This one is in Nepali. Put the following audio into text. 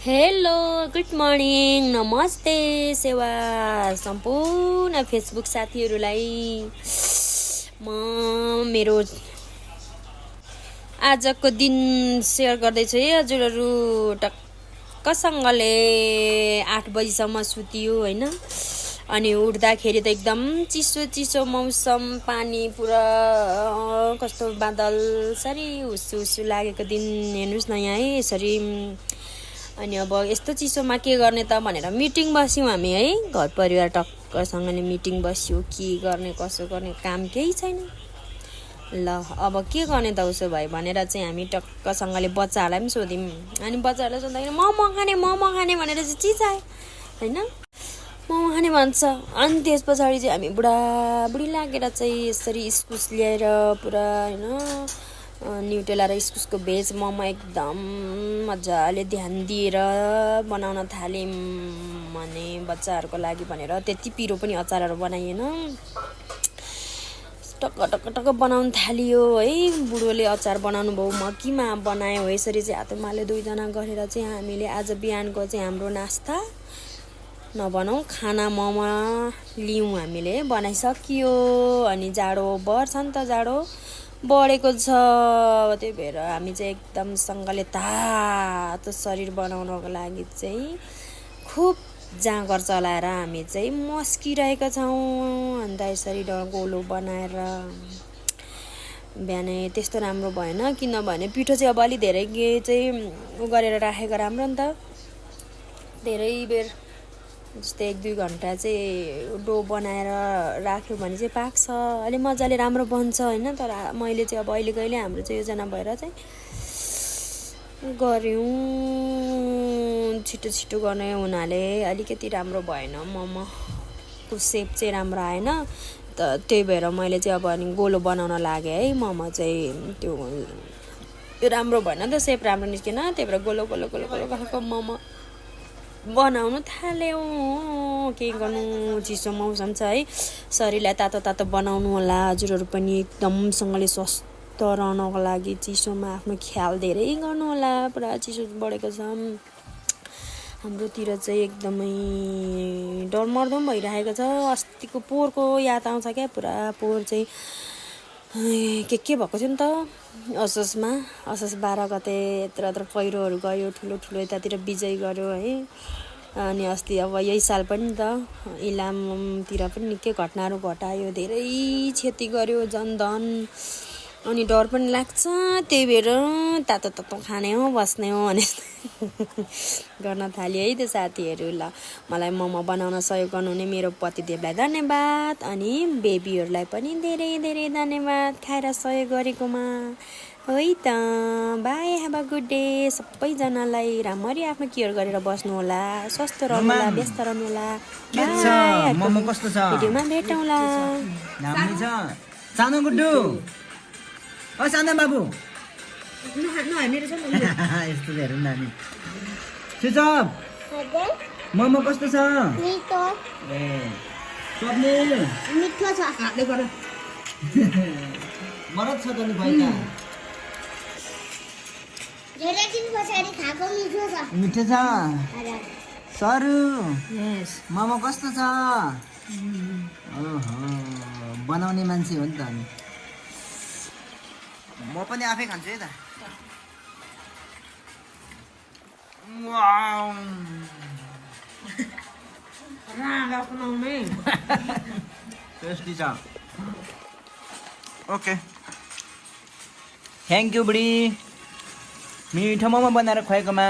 हेलो गुड मर्निङ नमस्ते सेवा सम्पूर्ण फेसबुक साथीहरूलाई म मेरो आजको दिन सेयर गर्दैछु है हजुरहरू। टक्कसँगले 8 बजीसम्म सुतियो होइन, अनि उठ्दाखेरि त एकदम चिसो चिसो मौसम, पानी पुरा कस्तो बादल सरी हुसु लागेको दिन हेर्नुहोस् न यहाँ है यसरी। अनि अब यस्तो चिसोमा के गर्ने त भनेर मिटिङ बस्यौँ हामी है, घर परिवार टक्कसँगले मिटिङ बस्यो। के गर्ने कसो गर्ने, काम केही छैन। ल अब के गर्ने त उसो भयो भनेर चाहिँ हामी टक्कसँगले बच्चाहरूलाई पनि सोध्यौँ। अनि बच्चाहरूलाई सोद्धाखेरि मोमो खाने भनेर चाहिँ चिचायो होइन, मोमो खाने भन्छ। अनि त्यस पछाडि चाहिँ हामी बुढाबुढी लागेर चाहिँ यसरी इस्कुस ल्याएर पुरा होइन न्युटेला र इस्कुसको भेज मोमो एकदम मजाले ध्यान दिएर बनाउन थाल्यौँ। भने बच्चाहरूको लागि भनेर त्यति पिरो पनि अचारहरू बनाइएन, टक्क टक्क टक्क बनाउनु थालियो है। बुढोले अचार बनाउनु भयो, म किमा बनायो। यसरी चाहिँ हातमाले दुईजना गरेर चाहिँ हामीले आज बिहानको चाहिँ हाम्रो नास्ता नबनाऊ खाना मोमो लियौँ हामीले, बनाइसकियो। अनि जाडो बढ्छ नि त, जाडो बढेको छ, त्यही भएर हामी चाहिँ एकदमसँगले तातो शरीर बनाउनको लागि चाहिँ खुब जाँगर चलाएर हामी चाहिँ मस्किरहेका छौँ। अन्त यसरी गोलो बनाएर बिहानै त्यस्तो राम्रो भएन, किनभने पिठो चाहिँ अब अलि धेरै चाहिँ गरेर राखेको राम्रो नि त। धेरै बेर जस्तै 1-2 घन्टा चाहिँ डो बनाएर राख्यो भने चाहिँ पाक्छ, अलि मजाले राम्रो बन्छ होइन। तर मैले चाहिँ अब अहिले कहिले हाम्रो चाहिँ योजना भएर चाहिँ गऱ्यौँ, छिटो छिटो गर्ने हुनाले अलिकति राम्रो भएन, मोमोको सेप चाहिँ राम्रो आएन त। त्यही भएर मैले चाहिँ अब अनि गोलो बनाउन लागेँ है। मोमो चाहिँ त्यो राम्रो भएन त, सेप राम्रो निस्केन, त्यही भएर गोलो गोलो गोलो गोलो खालको मोमो बनाउनु थाल्यौँ। के गर्नु, चिसो मौसम छ है, शरीरलाई तातो तातो बनाउनु होला। हजुरहरू पनि एकदमसँगले स्वस्थ रहनको लागि चिसोमा आफ्नो ख्याल धेरै गर्नु होला। पुरा चिसो बढेको छ हाम्रोतिर चाहिँ, एकदमै डरमर्दो पनि भइरहेको छ। अस्तिको पोहोरको याद आउँछ क्या, पुरा पोहोर चाहिँ के भएको थियो नि त, असोज 12 गते यत्र पहिरोहरू गयो, ठुलो ठुलो यतातिर बिजय गर्यो है। अनि अस्ति अब यही साल पनि त इलामतिर पनि निकै घटनाहरू घटायो, धेरै क्षति गर्यो जनधन, अनि डर पनि लाग्छ। त्यही भएर तातो तातो खाने हो बस्ने हो भने गर्न थाल्यो है त्यो साथीहरू। ल मलाई मोमो बनाउन सहयोग गर्नुहुने मेरो पतिदेवलाई धन्यवाद, अनि बेबीहरूलाई पनि धेरै धेरै धन्यवाद खाएर सहयोग गरेकोमा है त। By, have a good day. सबैजनालाई राम्ररी आफ्नो केयर गरेर बस्नु होला, स्वस्थ रहनु होला, व्यस्त रहनु होला। मोमो कस्तो छ, भिडियोमा भेटौँला। दामी छ। सानो गुड्डु, ओ सानो बाबु यस्तो हेरौँ नानी। सुचप मोमो कस्तो छ? ए स्वप्निल मिठो छ, हातले गर मरद छ त नि भइका। धेरै दिन पछाडि खाएको मिठो छ। मिठो छ सरु। यस, मोमो कस्तो छ? ओहो, बनाउने मान्छे हो नि त हामी। म पनि आफै खान्छु है त। टेस्टी छ। ओके, थ्याङ्क यू बुढी, मिठो मोमो बनाएर खुवाएकोमा।